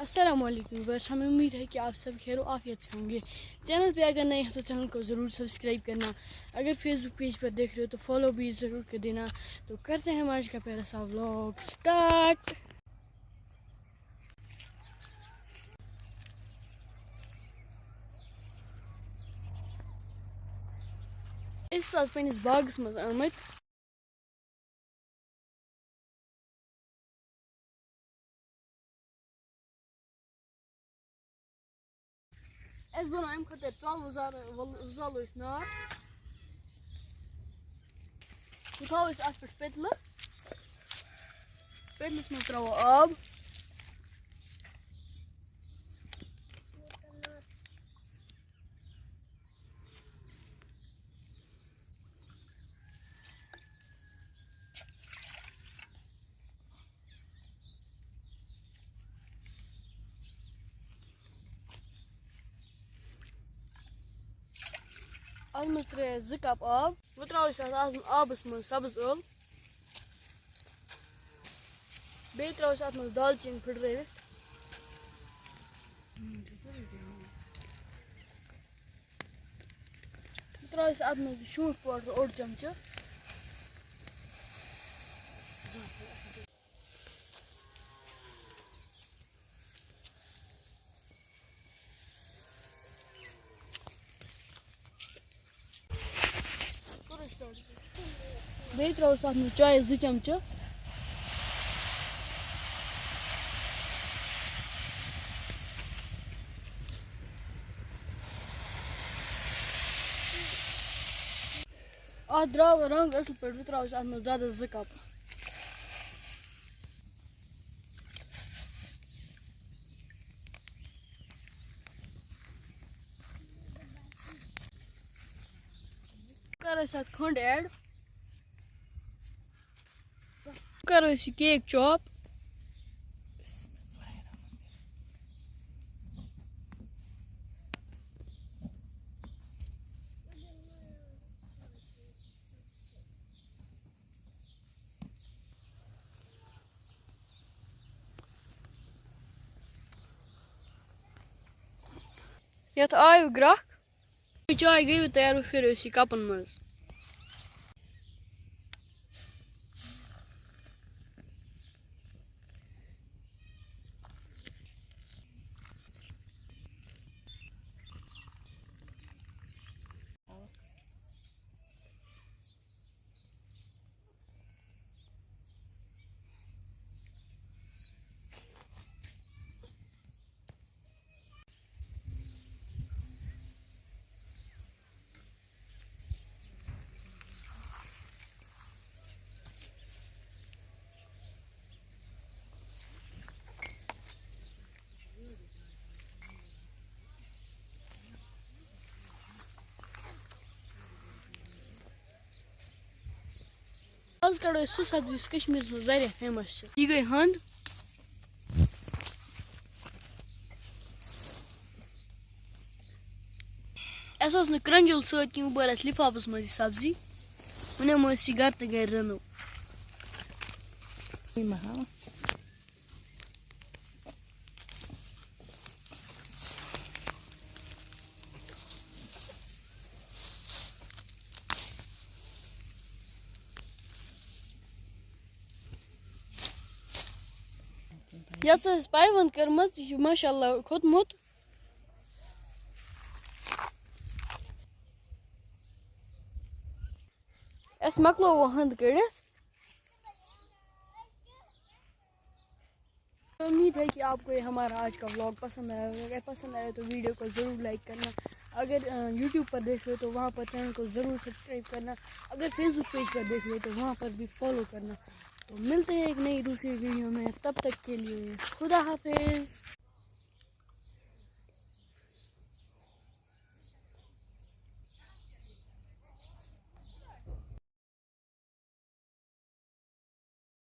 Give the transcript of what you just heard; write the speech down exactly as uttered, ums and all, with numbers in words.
السلام علیکم ویورز، ہمیں امید ہے کہ آپ سب خیر و عافیت سے ہوں گے۔ چینل پہ اگر نئے ہیں تو چینل کو ضرور سبسکرائب کرنا، اگر فیس بک پیج پر دیکھ رہے ہو تو فالو بھی ضرور کر دینا۔ تو کرتے ہیں ہم آج کا پیارا سا ولاگ سٹارٹ۔ أسۍ چھِ آز پننِس باغس منٛز آمٕتۍ۔ اَسہِ بَنوو اَمہِ خٲطرٕ ژَل، وۄنۍ زالو، وۄنۍ زالو أسۍ نار۔ وۄنۍ تھاوو أسۍ اَتھ پٮ۪ٹھ پٔتلہٕ۔ پٔتلَس منٛز ترٛاوو آب۔ اَتھ منٛز ترٛٲے اَسہِ زٕ کپ آب۔ وۄنۍ ترٛاوو أسۍ اَتھ، اَتھ آبَس منٛز سَبٕز ٲلہٕ۔ بیٚیہِ ترٛاوو أسۍ اَتھ منٛز دالچیٖن پھٕٹرٲوِتھ۔ ترٛاوو أسۍ اَتھ منٛز شوٗنٛٹھ پوڈر اوٚڑ چمچہٕ۔ بیٚیہِ ترٛاوو أسۍ اَتھ منٛز چایہِ زٕ چمچہٕ۔ اَتھ درٛاو رنٛگ اَصٕل پٲٹھۍ، وۄنۍ ترٛاوو أسۍ اَتھ منٛز دۄدَس زٕ کپ۔ کَرو أسۍ اَتھ کھنٛڈ add۔ کَرو أسۍ یہِ cake chop۔ یَتھ آیو گرٛکھ۔ چاے گٔیوٕ تیار، وۄنۍ پھِرو أسۍ یہِ کَپَن منٛز۔ آز کَڑو أسۍ سُہ سبزی، یُس کشمیٖرَس منٛز واریاہ famous چھِ۔ یہِ گٔے ہَنٛد۔ اَسہِ اوس نہٕ کرٛنٛجُل سۭتۍ کینٛہہ، وۄنۍ بٔر اَسہِ لِفافَس منٛز یہِ سبزی۔ وۄنۍ نِمو أسۍ یہِ گَرٕ تہٕ گَرِ رَنو۔ یہِ مہ ہاو۔ یَتھ ٲس پایونٛد کٔرمٕژ، یہِ چھُ ماشاء اللہ کھوٚتمُت۔ اَسہِ مۄکلوو وۄنۍ ہَنٛد کٔڑِتھ۔ تو امید ہے کہ آپ کو یہ ہمارا آج کا ولاگ پسند آیا ہوگا۔ اگر پسند آیا تو ویڈیو کو ضرور لائک کرنا۔ اگر یوٹیوب پر دیکھ رہے ہو تو وہاں پر چینل کو ضرور سبسکرائب کرنا۔ اگر فیس بک پیج پر دیکھ رہے ہو تو وہاں پر بھی فالو کرنا۔ تو ملتے ہیں ایک نئی دوسری ویڈیو میں، تب تک کے لیے خدا حافظ۔